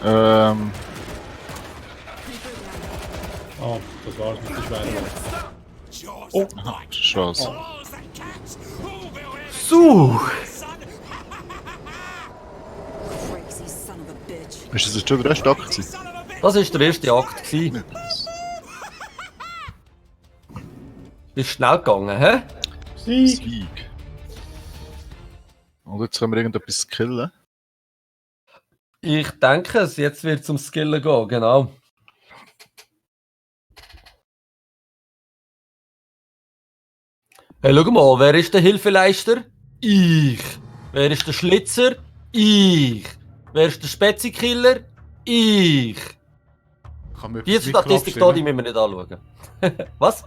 Ah, das war's mit der schweren. Oh, Chance. So! Ist das jetzt schon der erste Akt gewesen? Das war der erste Akt. Gewesen. Ist schnell gegangen, hä? Sieg! Sieg. Und jetzt können wir irgendetwas killen. Ich denke es, jetzt wird es ums Skillen gehen, genau. Hey, schau mal, wer ist der Hilfeleister? Ich. Wer ist der Schlitzer? Ich. Wer ist der Spezikiller? Ich. Kann man Die etwas Statistik hier, die müssen wir nicht anschauen. Was?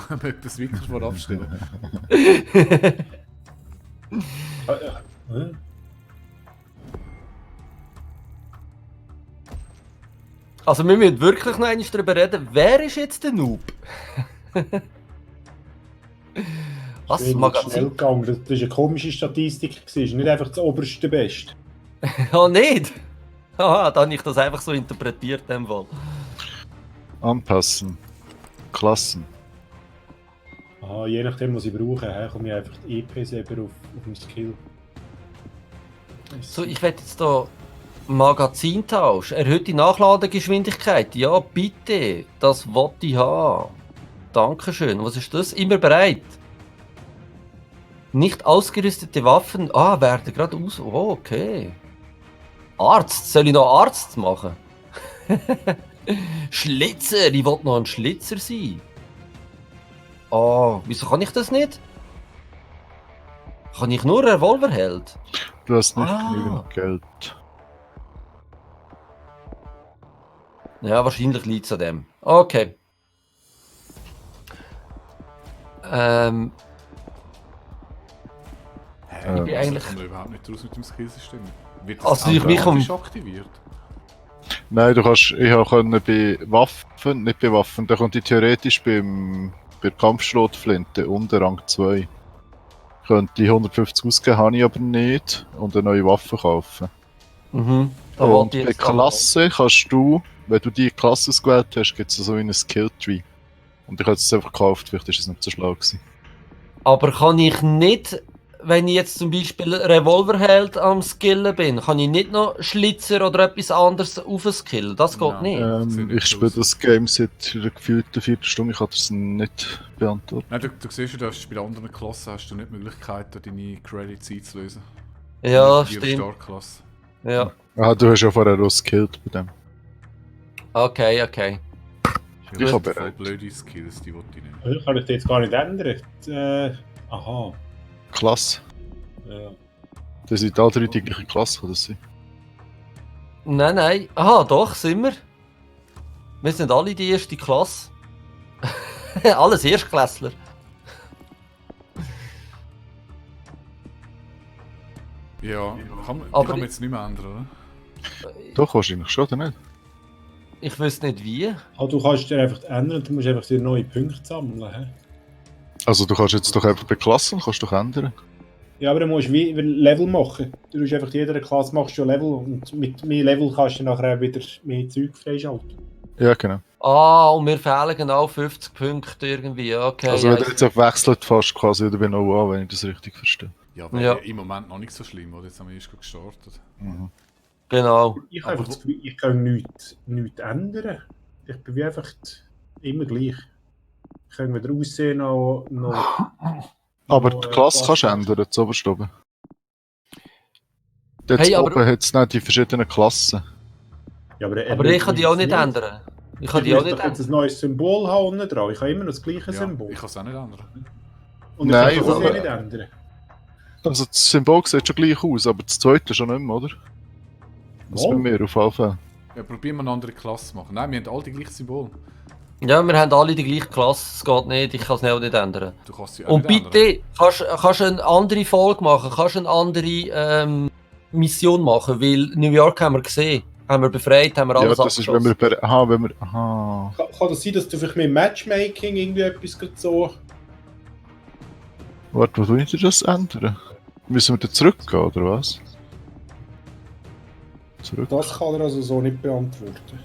Kann man etwas Mikrofon abstellen? Also wir müssen wirklich noch einmal darüber reden, wer ist jetzt der Noob? Was? Schnell Magazin? gegangen. Das war eine komische Statistik. Das ist nicht einfach das oberste Beste. Ja, nicht? Aha, dann habe ich das einfach so interpretiert in dem Fall. Anpassen. Klassen. Aha, je nachdem, was ich brauche, komme ich einfach die EP selber auf den Skill. So, ich werde jetzt hier Magazintausch. Erhöhte Nachladegeschwindigkeit. Ja, bitte. Das wollte ich haben. Dankeschön. Was ist das? Immer bereit. Nicht ausgerüstete Waffen. Ah, werden gerade aus. Oh, okay. Arzt. Soll ich noch Arzt machen? Schlitzer. Ich will noch ein Schlitzer sein. Oh, wieso kann ich das nicht? Kann ich nur Revolverheld? Du hast nicht Ah. genügend Geld. Ja, wahrscheinlich liegt es an dem. Okay. Hä? bin eigentlich- Ich komme überhaupt nicht raus mit dem Skillsystem. Wird das Also, ich mich automatisch aktiviert? Nein, du kannst, ich konnte bei Waffen, nicht bei Waffen, da konnte ich theoretisch bei der Kampfschrotflinte unter Rang 2. Könnte ich 150 ausgeben, habe ich aber nicht. Und eine neue Waffe kaufen. Mhm. Da Und wollte ich bei jetzt Klasse kannst du, wenn du die Klasse ausgewählt hast, gibt es so einen Skill-Tree. Und ich habe es einfach gekauft, vielleicht ist es nicht so schlau gewesen. Aber kann ich nicht, wenn ich jetzt zum Beispiel Revolverheld am Skillen bin, kann ich nicht noch Schlitzer oder etwas anderes aufskillen? Das geht Nein. nicht. Sieht nicht Ich so spiele aus. das Game seit einer gefühlten Viertelstunde, ich kann das nicht beantworten. Nein, du siehst ja, dass bei anderen Klassen hast du nicht die Möglichkeit, deine Credits einzulösen. Ja, Nicht bei stimmt. der Starklasse. Ja. Ah, du hast ja vorher auch skillt bei dem. Okay, okay. Ich Das habe sind voll bereit. blöde Skills, die wollte ich nicht. Also, kann ich das jetzt gar nicht ändern. Aha. Klasse. Ja. Das sind alle drei die gleiche Klasse, oder sie? Nein, nein. Aha, doch, sind wir. Wir sind alle die erste Klasse. Alles Erstklässler. Ja, kann man, die Aber kann man ich- jetzt nicht mehr ändern, oder? Doch, wahrscheinlich schon, oder nicht? Ich wüsste nicht wie. Ah, du kannst dir einfach ändern, du musst einfach dir neue Punkte sammeln. He? Also du kannst jetzt doch einfach bei Klassen, kannst doch ändern. Ja, aber du musst wie Level machen. Du musst einfach jeder Klasse machst du Level und mit mehr Level kannst du nachher auch wieder mehr Zeug freischalten. Ja, genau. Ah, und mir fehlen genau 50 Punkte irgendwie. Okay. Also ja, wenn du jetzt auch wechselt fast quasi wieder bei No wenn ich das richtig verstehe. Ja, aber Ja. im Moment noch nicht so schlimm, oder? Jetzt haben wir erst gerade gestartet. Mhm. Genau. Ich habe Aber einfach das Gefühl, ich kann nichts ändern. Ich bin wie einfach immer gleich. Ich kann weder aussehen noch Aber noch, die Klasse kannst du Klasse. ändern, zu oberst oben. Dort Hey, aber- oben hat es nicht die verschiedenen Klassen. Ja, aber Aber ich kann die auch nicht ändern. Ich kann Ich die auch muss nicht doch jetzt ändern. ein neues Symbol haben unten dran. Ich habe immer noch das gleiche Ja, Symbol. ich kann es auch nicht ändern. Und Nein, ich kann es aber- nicht ändern. Also das Symbol sieht schon gleich aus, aber das zweite schon nicht mehr, oder? Das Mal. bei mir auf jeden Fall. Ja, probieren wir eine andere Klasse zu machen. Nein, wir haben alle die gleichen Symbole. Ja, wir haben alle die gleiche Klasse. Es geht nicht. Ich kann es auch nicht ändern. Du kannst sie auch Und nicht bitte, kannst du eine andere Folge machen? Kannst du eine andere Mission machen? Weil New York haben wir gesehen. Haben wir befreit, haben wir Ja, alles das ist, wenn wir abgeschossen. Aha. Kann das sein, dass du vielleicht mit Matchmaking irgendwie etwas so... Warte, wo wollt ihr das ändern? Müssen wir da zurückgehen, oder was? zurück. Das kann er also so nicht beantworten.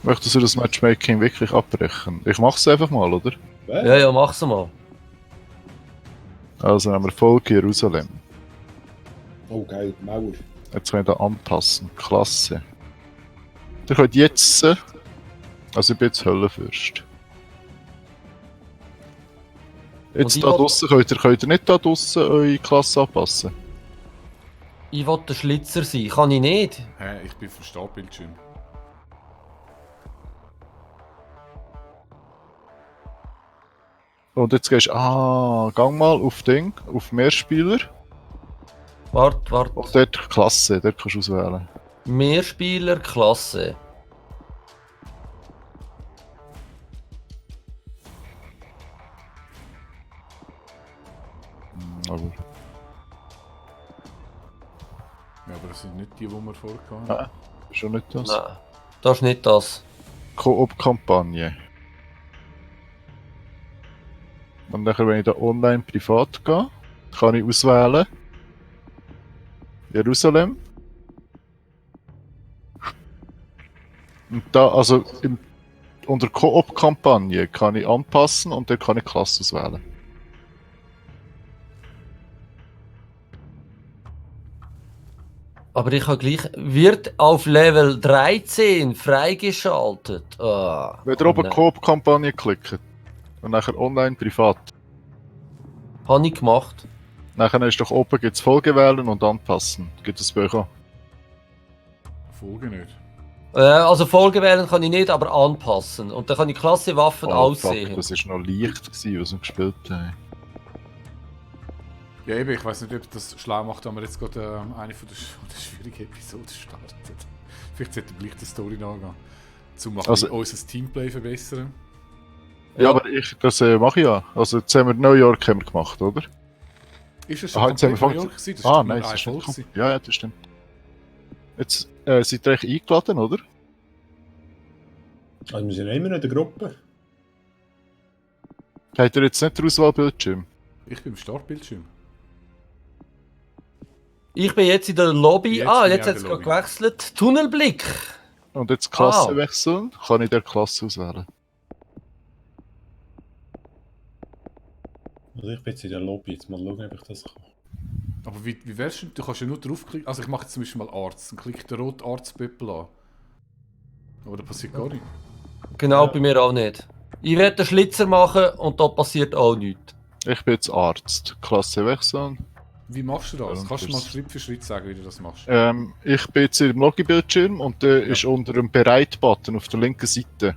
Möchtest du das Matchmaking wirklich abbrechen? Ich mach's einfach mal, oder? Ja, mach's mal. Also haben wir Folge Jerusalem. Oh geil, Mauer. Jetzt können wir da anpassen. Klasse. Ihr könnt jetzt... Also ich bin jetzt Höllenfürst. Und Jetzt ich da will- draussen könnt ihr nicht da draussen eure Klasse anpassen. Ich will der Schlitzer sein. Kann ich nicht? Hä, ich bin vom Startbildschirm. Und jetzt gehst du... gang mal auf Ding, auf Mehrspieler. Wart. Und dort Klasse, dort kannst du auswählen. Mehrspieler, Klasse. Aber... Ja, aber das sind nicht die wir vorher hatten. Nein, das ist schon nicht das. Nein, das ist nicht das. Koop-Kampagne. Und dann, wenn ich da online privat gehe, kann ich auswählen Jerusalem. Und da, also unter Koop-Kampagne kann ich anpassen und dann kann ich Klasse auswählen. Aber ich habe gleich... Wird auf Level 13 freigeschaltet. Ah, Wenn ihr oben nein. Koop-Kampagne klickt und nachher online privat, Habe ich gemacht. nachher ist doch oben gibt's Folge wählen und anpassen. Gibt es bei euch auch? Folge nicht. Also Folge wählen kann ich nicht, aber anpassen. Und dann kann ich Klasse Waffen Oh, fuck, aussehen. das war noch leicht, gewesen, was wir gespielt haben. Ja, eben, ich weiß nicht, ob das schlau macht, wenn wir jetzt gerade eine von der schwierigen Episoden startet. Vielleicht sollte gleich die Story nachgehen. Um Also- unser Teamplay verbessern. Ja, aber das mache ich ja. Also jetzt haben wir New York haben wir gemacht, oder? Ist es Aha, jetzt haben wir komplett New von... York gewesen? Das Ah, ist nur nein, eine das ist Folge nicht gewesen. Ja, das stimmt. Jetzt seid ihr echt eingeladen, oder? Also wir sind ja immer noch in der Gruppe. Habt ihr jetzt nicht den Auswahlbildschirm? Ich bin im Startbildschirm. Ich bin jetzt in der Lobby. Jetzt Ah, bin jetzt ich hat es in der gerade gewechselt. Tunnelblick. Und jetzt Klasse Ah. wechseln, kann ich der Klasse auswählen. Also ich bin jetzt in der Lobby, jetzt mal schauen, ob ich das kann. Aber wie wärst du? Du kannst ja nur draufklicken. Also ich mache jetzt zum Beispiel mal Arzt. Dann klicke ich den roten Arztböppel an. Aber da passiert gar nichts. Genau, Ja. bei mir auch nicht. Ich werde den Schlitzer machen und da passiert auch nichts. Ich bin jetzt Arzt. Klasse wechseln. Wie machst du das? Ja, Kannst du mal das- Schritt für Schritt sagen, wie du das machst? Ich bin jetzt im Login-Bildschirm und der ist unter dem Bereit-Button auf der linken Seite.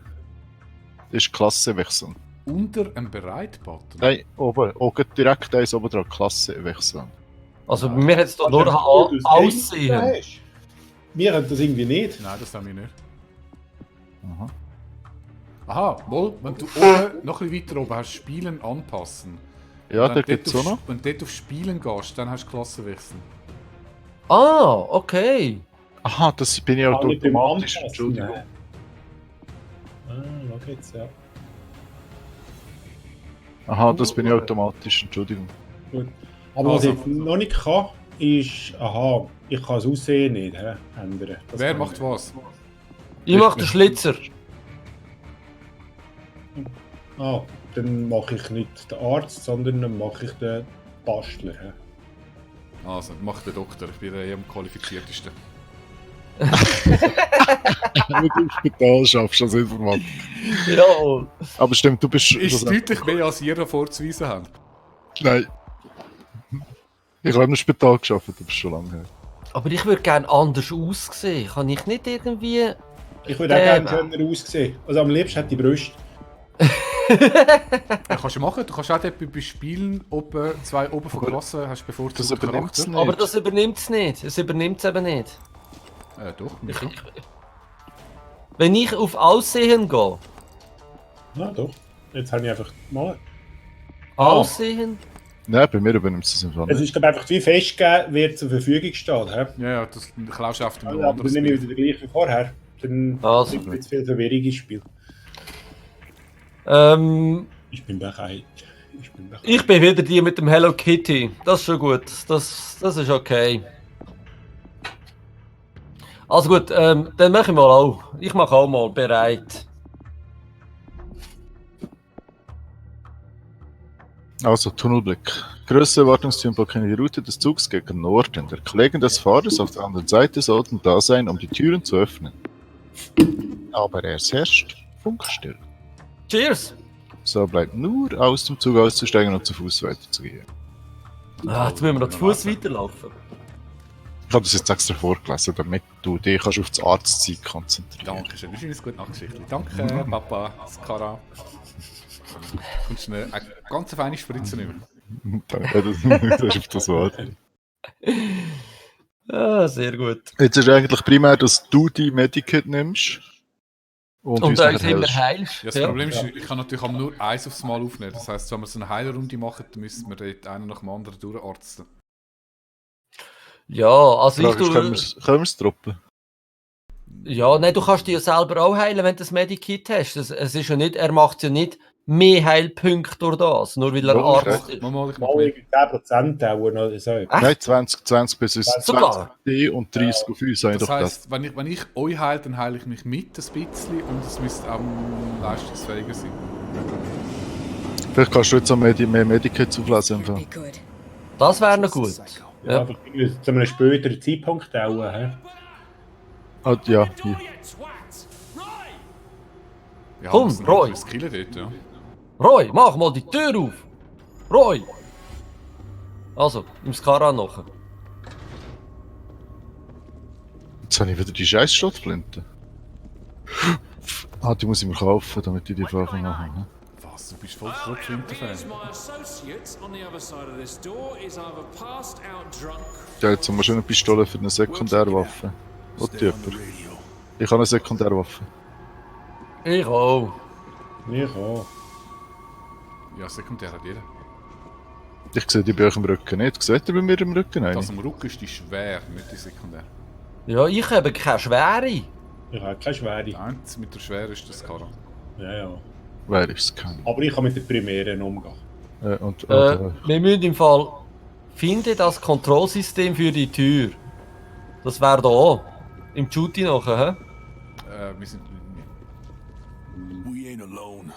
Ist Klasse wechseln. Unter einem Bereit-Button? Nein, oben direkt eins oben dran. Klasse wechseln. Also bei mir hat es da Also, nur wenn du das Aussehen. hast. Wir haben das irgendwie nicht. Nein, das haben wir nicht. Aha. Aha, wohl, wenn du oben, noch ein bisschen weiter oben hast, Spielen anpassen. Ja, Wenn der du gibt es dort auch noch. Wenn du dort auf Spielen gehst, dann hast du Klassenwechsel. Ah, okay. Aha, das bin ich Kann nicht beim automatisch. Anpassen, Entschuldigung. nein. Schau jetzt, ja. Aha, das bin ich automatisch. Entschuldigung. Aber was Also- ich jetzt noch nicht kann, ist, aha, ich kann das Aussehen nicht ändern. Das Wer kann macht ich was? Ich mache den Schlitzer. nicht. Ah, dann mache ich nicht den Arzt, sondern dann mache ich den Bastler. hä? Also, mach den Doktor, ich bin am qualifiziertesten. Wenn du im Spital schaffst als Informatik. Jawohl. Aber stimmt, du bist... Ist deutlich mehr als ihr vorzuweisen habt. Nein. Ich habe im Spital geschafft, du bist schon lange her. Aber ich würde gerne anders aussehen. Kann ich nicht irgendwie... Ich würde auch gerne schöner aussehen. Also am liebsten hätte ich Brüste. Das kannst du machen, du kannst auch dort bei Spielen oben, zwei oben von Aber Klasse hast bevorzugt das übernimmt es nicht. Aber das übernimmt es nicht. Es übernimmt es eben nicht. Doch, mich schon. Wenn ich auf Aussehen gehe... Ja, doch. Jetzt habe ich einfach mal. Aussehen? Nein, bei mir übernimmt es einfach Es nicht. ist glaube einfach wie festgegeben, wer zur Verfügung steht. Hä? Ja, das klaust du auf dem Also, aber anderes dann nehme ich Bild. wieder gleich wie vorher. Dann Also. gibt es viel Verwirrung ins Spiel. Ich bin bereit. Ich bin bereit. Ich bin wieder die mit dem Hello Kitty. Das ist schon gut. Das ist okay. Also gut, dann mache ich mal auch. Ich mache auch mal bereit. Also, Tunnelblick. Größte Erwartungsteam blockieren die Route des Zugs gegen Norden. Der Kollegen des Fahrers auf der anderen Seite sollten da sein, um die Türen zu öffnen. Aber es herrscht Funkstille. Cheers! So bleibt nur aus dem Zug auszusteigen und zu Fuß weiterzugehen. Ah, jetzt müssen wir noch zu Fuß weiterlaufen. Ich habe das jetzt extra vorgelesen, damit du dich kannst auf das Arztzeit konzentrieren. Dankeschön, das ist eine gute Nachgeschichte. Danke, Papa, Skara. Kommst du eine ganz feine Spritze nehmen? Das ist auf das Wort. Ah, sehr gut. Jetzt ist eigentlich primär, dass du die Medikit nimmst. Und Und da ist nachher immer heilst. heilst. Ja, das Problem ist, ich kann natürlich auch nur eins aufs Mal aufnehmen. Das heisst, wenn wir so eine Heilerrunde machen, dann müssen wir dort einen nach dem anderen durcharzten. Ja, also Die Frage ist, können wir es droppen? Ja, nein, du kannst dich ja selber auch heilen, wenn du das Medikit hast. Es ist ja nicht, er macht ja nicht mehr Heilpunkte durch das, nur weil er Ja, Arzt ist. Mal, ich mach Mal mit. irgendwie 10% auch oder so. Echt? Nein, 20 bis 20 Sogar? D und 30 auf uns. Das heisst, wenn ich euch heile, dann heile ich mich mit ein bisschen und es müsste auch leistungsfähiger sein. Vielleicht kannst du jetzt auch mehr Medikits auflesen. im Fall. Be good. Das wäre noch gut. Ja, Ja. einfach irgendwie zu einem späteren Zeitpunkt auch. He? Ah, ja, hier. Ja, Komm, das sind Roy. ein Skiller dort, ja. Roy, mach mal die Tür auf! Roy! Also, im Skara noch. Jetzt habe ich wieder die scheiß Schrotflinte. Ah, die muss ich mir kaufen, damit ich die Frage machen. Ne? Was, du bist voll Schrotflinte-Fan. My associate on the other side of this door is either passed out drunk. Ja, jetzt haben wir schon eine Pistole für eine Sekundärwaffe. Was die jemand? Ich habe eine Sekundärwaffe. Ich auch. Ich auch. Ja, sekundär hat jeder. Ich sehe die bei euch im Rücken nicht. Seht ihr bei mir im Rücken eine? Das am Rücken ist die schwer, nicht die sekundär. Ja, ich habe keine Schwere. Ich habe keine Schwere. Die einzige mit der schwer ist das Skara. Ja, ja. Wer ist es kennen? Aber ich kann mit den Primären umgehen. Wir müssen im Fall finde das Kontrollsystem für die Tür. Das wäre da. Im Shooty nachher, hä? Wir sind... We ain't alone.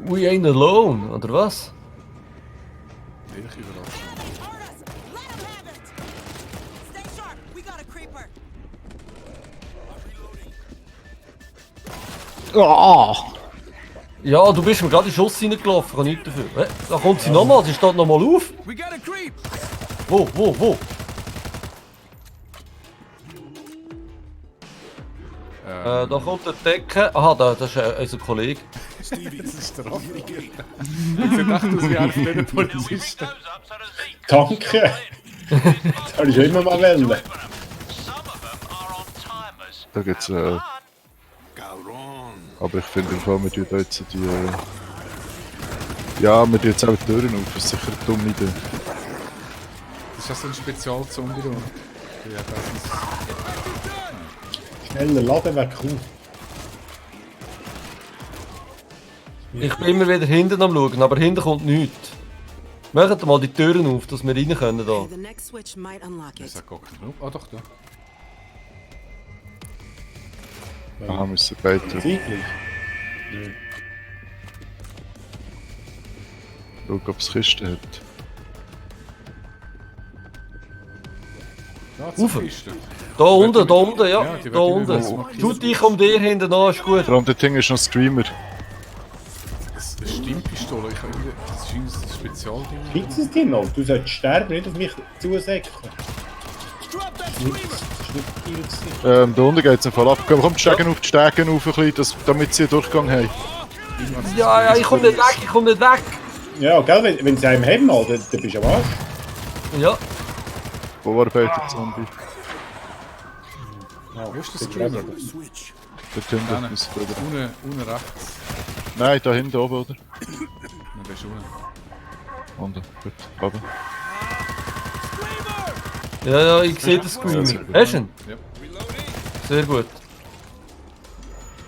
We ain't alone, oder was? Ehrlich überrascht. Artis, let him have it! Stay sharp, we got a creeper! Ja, du bist mir gerade in den Schuss reingelaufen, kann nichts dafür. Hä? Da kommt sie nochmal, sie steht nochmal auf. We got a creep! Wo? Da kommt der Decke. Aha, das ist unser Kollege. Das ist der Raff. Jetzt sieht echt aus wie einer von diesen Polizisten. Danke! Das habe ich schon immer mal wollen. Da gibt's Garon! aber ich finde, wir tun da jetzt die. Ja, wir tun jetzt auch die Türen auf. Das ist sicher eine dumme Idee. Das ist ja so ein Spezialzombie. Ja, das ist... Schneller Laden weg, komm. Ich bin immer wieder hinten am schauen, aber hinten kommt nichts. Macht mal die Türen auf, dass wir rein können da. The next switch might unlock Das it. hat gar keinen Knopf. Ah doch, da. Aha, müssen beide. Zeitlich. Schau, ob es Kisten hat. Da, Rauf. zur Kiste. Da unten, ja. Ja, die Da werden wir unten. markieren. Tut dich um dir hinten an, ist gut. Vor allem, das Ding ist noch ein Screamer. Das ist eine Stimmpistole. Das ist ein Spezialding. Gibt es die noch? Du solltest sterben, nicht auf mich zusäckeln. Drop that Das screamer! ist nicht viel gewesen. Da unten geht es im Fall ab. Komm, die Stegen auf, ein bisschen, damit sie einen Durchgang haben. Ja, ich komm nicht weg. Ja, gell, wenn sie einem haben, dann bist du am Arsch. Ja, Wo arbeitet Zombie? Ja, Wo ist der Screamer? Switch. Dort hinten ist es drüber. Unten rechts. Nein, da hinten oben, oder? Nein, der ist unten. Unten, gut, oben. ja, ich sehe das Screamer. Hast du ihn? Ja. Sehr gut.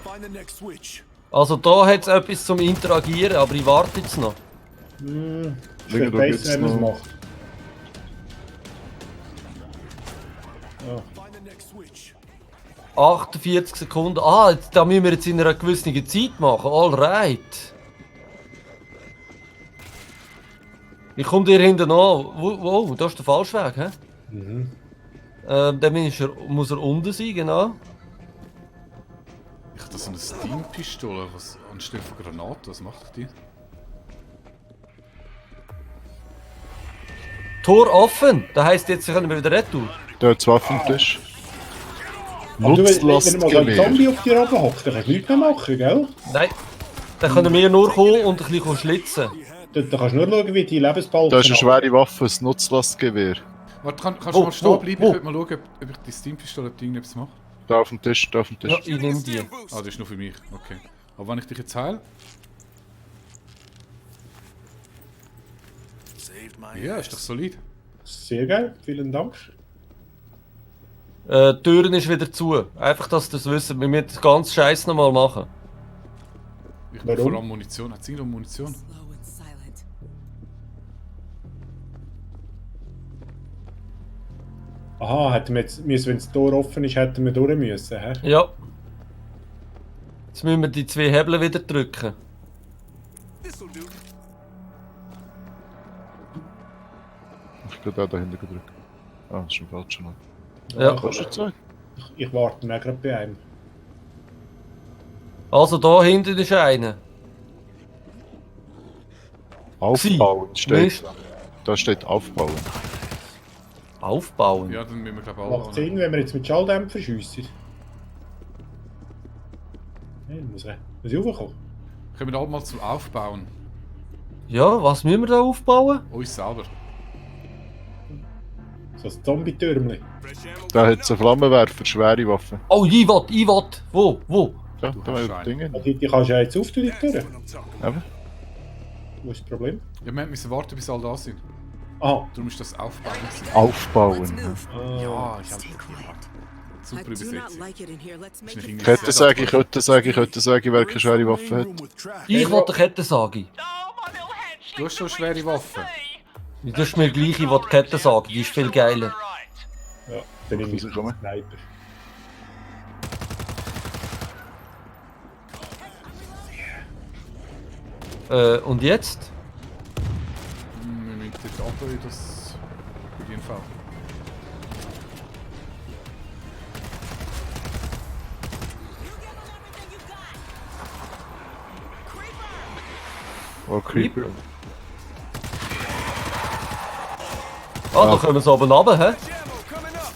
Find the next switch. Also da hat es etwas zum Interagieren, aber ich warte jetzt noch. Es Schau, wird da besser, gibt's wenn man es noch- macht. Find the next Switch. 48 Sekunden. Ah, jetzt, da müssen wir jetzt in einer gewissen Zeit machen. Alright. Ich komme dir hinten an. Wow, das ist der falsche Weg, hä? Dann muss er unten sein, genau. Ich habe da so eine Steam-Pistole, was anstelle von Granaten, was macht die? Tor offen. Das heisst, jetzt können wir wieder retour. Dort das Waffentisch. Aber du, wenn mal so ein Nutzlastgewehr. Zombie auf dir oben hockt, dann kannst du nichts mehr machen, gell? Nein. Dann können wir nur kommen und ein bisschen schlitzen. Da kannst du nur schauen, wie die Lebensbalken... Da ist eine schwere Waffe, ein Nutzlastgewehr. Warte, kannst du Wo, mal stehen wo, bleiben? wo? Ich will mal schauen, ob ich die Steam-Pistole ob die irgendetwas macht. Da auf dem Tisch, da auf dem Tisch. Ja, ich nehme die. Ah, das ist nur für mich. Okay. Aber wenn ich dich jetzt heile? Saved my Ja, ist doch solid. Sehr geil, vielen Dank. Die Türen ist wieder zu. Einfach, dass ihr das wisst. Wir müssen das ganze Scheiß nochmal machen. Ich brauche Warum? vor allem Munition. Hat sie noch Munition? Slow and silent. Aha, hätten wir jetzt müssen, wenn das Tor offen ist, hätten wir durch müssen, hä? Ja. Jetzt müssen wir die 2 Hebel wieder drücken. This'll do. Ich kann da dahinter drücken. Ah, das ist ein falscher noch. Ja. Kannst du Zeit? Ich warte noch gerade bei einem. Also da hinten ist einer. Aufbauen steht. Mist. Da steht aufbauen. Aufbauen. Ja, dann müssen wir glaube ich Macht alle. Sinn, wenn wir jetzt mit Schalldämpfer schiessen. Ja, muss ich raufkommen? Können wir alle mal zum Aufbauen? Ja, was müssen wir da aufbauen? Uns selber. So ein Zombie-Türmchen. Fresh ammo. Da hat es einen Flammenwerfer, schwere Waffe. Oh, ich will. Wo? Ja, Du da hast hat einen. Dinge. Die kannst du ja jetzt auftun, die Tür. That's what I'm talking Eben. Wo ist das Problem? Ja, wir müssen warten, bis alle da sind. Aha. Darum ist das Aufbauen. Aufbauen. Let's move. Ja, ich habe Stay quiet. super I do not Übersetzung. like it in here. Let's make Ist nicht it irgendwie Kette sagen, könnte sagen, wer keine schwere Waffe hat. room with trash. Ich will die Kette sagen. Du hast schon schwere Waffen. Das ist mir gleich, ich will die Kette sagen. Die ist viel geiler. Ja, dann nehme ich Rauskommen. Sniper. Und jetzt? Wir müssen dort runter, das für jeden Fall. Oh, Creeper. Ah, da können wir es oben runter, hä? Ammo coming up.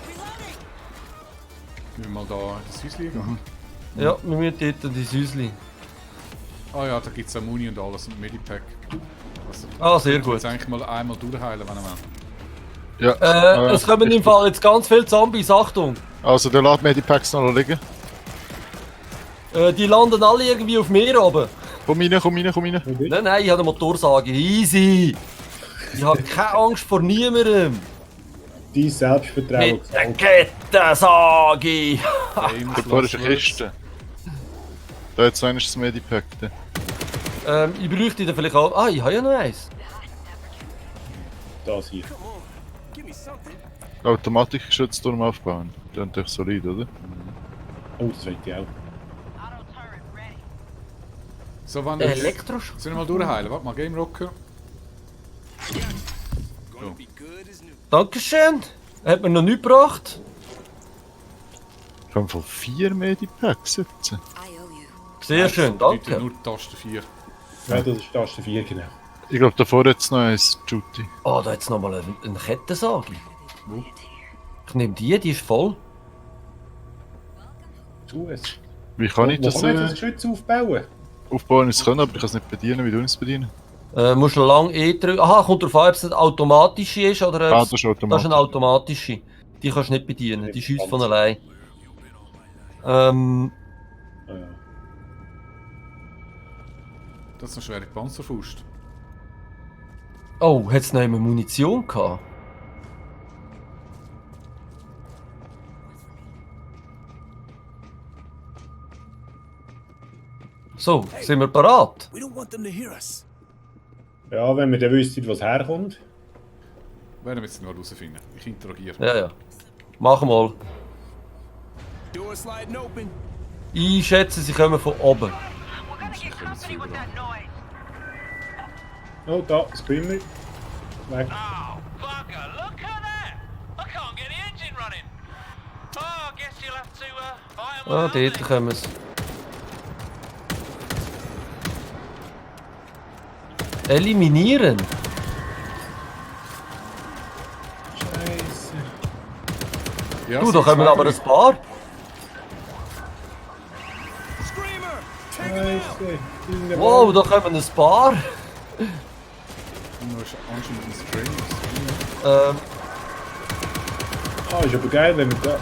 reloading. Müssen wir mal da in das Häuschen gehen? Ja, wir müssen dort in die Säusli. Ah ja, da gibt es auch Muni und alles und Medipack. Also, Ah, sehr ich gut. jetzt eigentlich mal einmal durchheilen, wenn er will. Ja. Es kommen im Fall jetzt ganz viele Zombies, Achtung! Also, der lässt Medipacks noch liegen. Die landen alle irgendwie auf mir oben. Komm rein, komm rein, komm rein. Nein, ich habe eine Motorsage. Easy! Ich habe keine Angst vor niemandem. Dein Selbstvertrauen Mit der Kettensage! Famous Da vorne ist last eine words. Kiste. Da hat es eines das Medipack. Da. Ich bräuchte den vielleicht auch. Ah, ich habe ja noch eins. Das hier. Come on. Give me something. Automatikgeschützturm aufbauen. Das ist doch solid, oder? Oh, das will ich auch. So, wenn wir Elektrosch. Sollen wir mal durchheilen? Warte mal, Game Rocker. Gonna be good as new. Dankeschön. Hat mir noch nichts gebracht. Ich habe von 4 Medipacks jetzt. I owe you. Sehr schön, Bedeutet danke. nur Taste 4. Ja, das ist Taste 4, genau. Ich glaube, davor hat es noch eins, Juti. Oh, da jetzt nochmal eine Kettensage. Wo? Ich nehme die ist voll. Tu es. Wie kann ich das Wo kann man das Geschütz aufbauen? aufbauen? Ich kann, aber ich kann es nicht bedienen. Wie du es bedienen? Musst du lang drücken. Aha, kommt darauf an, ob es eine automatische ist oder Ah, ob das ist das ist automatisch. eine automatische. Die kannst du nicht bedienen, die schießt von allein. Äh, Das ist eine schwere Panzerfaust. Oh, hat es noch immer Munition gehabt? So, sind wir bereit? We don't want them to hear us. Ja, wenn wir dann wüssten, was herkommt. Werden wir jetzt mal herausfinden. Ich interagiere. Ja, ja. Mach mal. Door sliding open. Ich schätze, sie kommen von oben. Oh, da, Screamer. Weg. Oh, bugger, look at that! I can't get the engine running. Oh, I guess you'll have to fight 'em Ah, without me. dort kommen sie. Eliminieren? Scheiße. Ja, Du, sind da kommen zwei aber drin. ein paar. Screamer! Take him out! Scheiße. Wow, da kommen ein paar. Nur ist anscheinend ein String. Ah, ist aber geil, wenn wir da...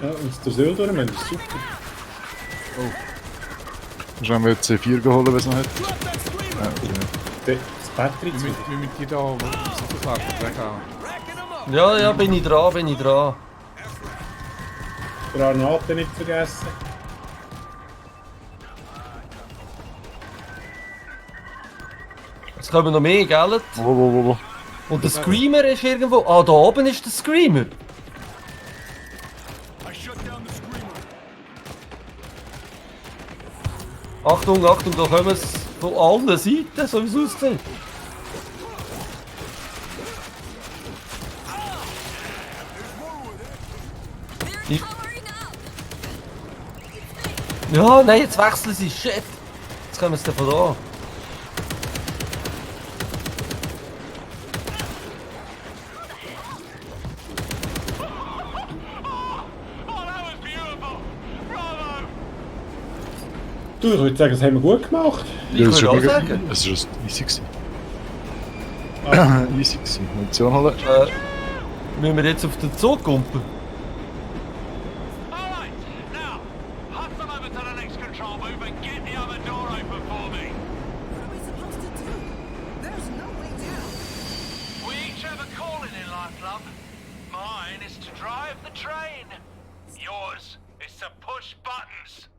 Ja, uns der Söhl durchmachen, das ist super. Hast du jetzt C4 geholt, wenn es noch hat? Drop that screamer! Ja, okay. Das Patrick Wir müssen die da, wo so viel Sachen weghauen. Racking them up! Ja, ja, bin ich dran, bin ich dran. Granaten nicht vergessen. Es kommen noch mehr, gell? Wo? Und der Screamer ist irgendwo. Ah, da oben ist der Screamer. I shut down the screamer. Achtung, Achtung, da kommen sie von allen Seiten, so wie es aussieht. Ich- Ja, nein, jetzt wechseln sie. Shit. Jetzt kommen sie von da. Oh, that was beautiful! Bravo! Du, ich würde sagen, das haben wir gut gemacht. Ich Ja, das würde auch ist sagen. Es war easy gewesen. Ah. Easy gewesen. Munition holen. Müssen wir jetzt auf den Zug kumpen? Alright, now, hustle over to the next control booth and get the other door open for me. What are we supposed to do? There's no way down. We each have a calling in life, love. Mine is to drive the train. Yours is to push buttons.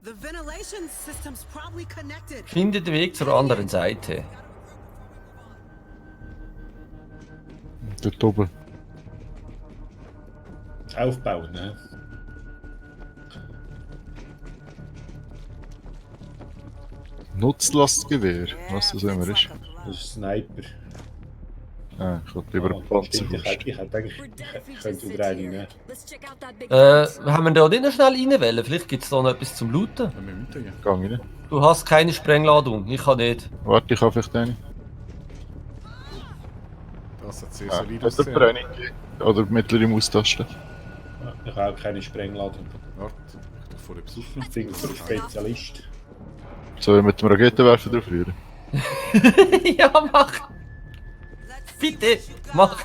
The ventilation system's probably connected. Finde den Weg zur anderen Seite. Dort oben. Aufbauen, ne? Nutzlastgewehr. Was das immer ist. Das ist Sniper. Ah, ich wollte lieber Ah, einen Panzer. stimmt, ich hätte eigentlich... Ich könnte wieder einen nehmen. Haben wir da nicht noch schnell rein wollen? Vielleicht gibt es da noch etwas zum Looten. Ja, wir müssen ja. Gang rein. Du hast keine Sprengladung, ich kann nicht. Warte, ich habe vielleicht eine. Das hat sehr Ja, solid hat jemand eine gegeben? Oder mittlere Maustaste. Ja, ich habe auch keine Sprengladung. Warte, ich darf vorher besuchen. Ich bin so ein Spezialist. Soll ich mit dem Raketenwerfer drauf rühren? Ja, mach! Bitte, mach!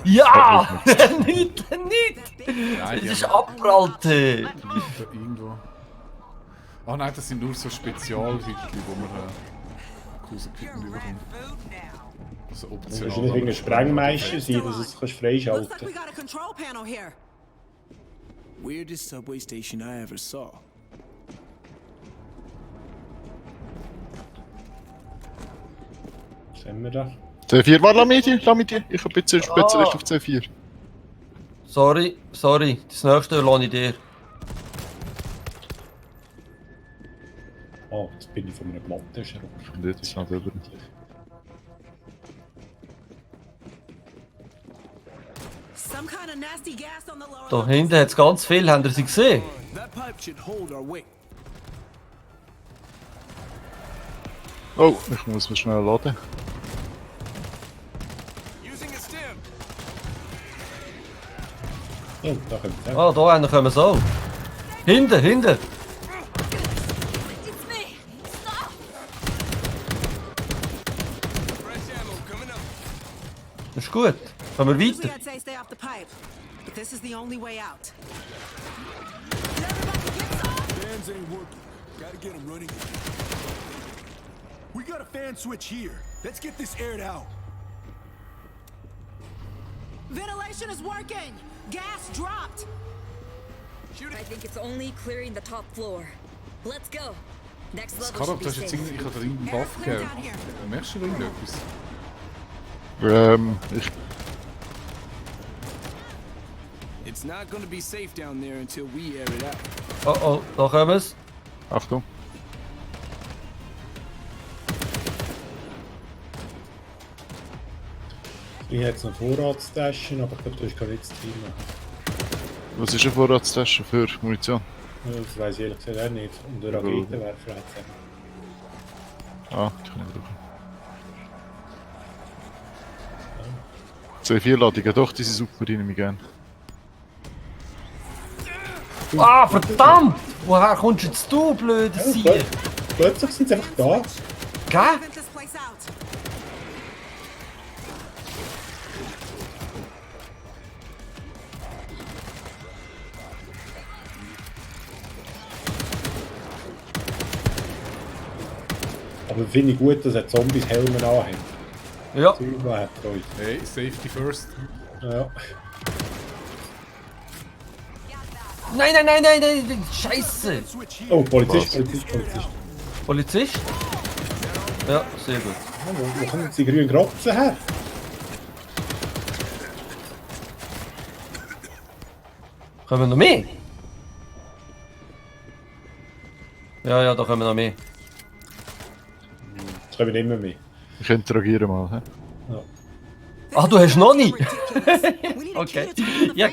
Ja! nicht! Nein, Es die ist haben abprallt! da irgendwo. Ah nein, das sind nur so Spezialhütchen, wo man Kusenkitten bekommt. Also Du optional. musst nicht irgendein Sprengmeister sein, dass du es kannst Looks like freischalten we got a control panel here. Weirdest subway station I ever saw. Was haben wir da? C4, warte, lass mich die. Ich bin jetzt ein Spezialist auf C4. Sorry, das nächste lasse ich dir. Oh, jetzt bin ich von einem Plattenschrank. Und jetzt noch drüber. Some kind of nasty gas on the lower Da levels. hinten hat es ganz viel, habt ihr sie gesehen? That pipe should hold our weight. Oh, ich muss mich schnell laden. Using a stim. Oh, da kommt es auch. Ah, da einer kommen sie auch. Hinten! It's me. Stop. Fresh ammo coming up. Das ist gut. Kommen wir Usually weiter. I'd say stay off the pipe, but this is the only way out. Did everybody get some? Fans ain't working. Gotta get them running. We got a fan switch here. Let's get this aired out. Ventilation is working. Gas dropped. Shoot I it. think it's only clearing the top floor. Let's go. Next level Karab, should du hast be jetzt safe. irgendwie, ich habe dir irgendeinen Buff gegeben. Merkst du irgendetwas? Ich It's not gonna be safe down there until we air it out. Oh oh, da kommen sie. Achtung. Ich hätte jetzt noch Vorratstaschen, aber ich glaube, du hast gar nichts drin. Was ist eine Vorratstasche für Munition? Das weiß ich ehrlich gesagt auch nicht. Und der Raketenwerfer hat es. Ah, die kann ich brauchen. C4-Ladungen, doch, die sind super, die nehme ich gerne. Ah, verdammt! Woher kommst jetzt du, blöde Sieg? Plötzlich sind sie einfach da. Gell? Vent this place out. Aber finde ich gut, dass er Zombies Helme anhat. Ja. Silva hat Freude. Hey, Safety first. Ja. Nein, nein, nein, nein, nein, Scheiße! Switch here. Oh, Polizist. Polizist? Ja, sehr gut. Ja, wo kommen jetzt die grünen Grotzen her? Kommen noch mehr? Ja, ja, da kommen noch mehr. Das kommen immer mehr. Ich interagiere mal. He? Ah, du hast noch nicht? We need a Okay. canister from the Ja,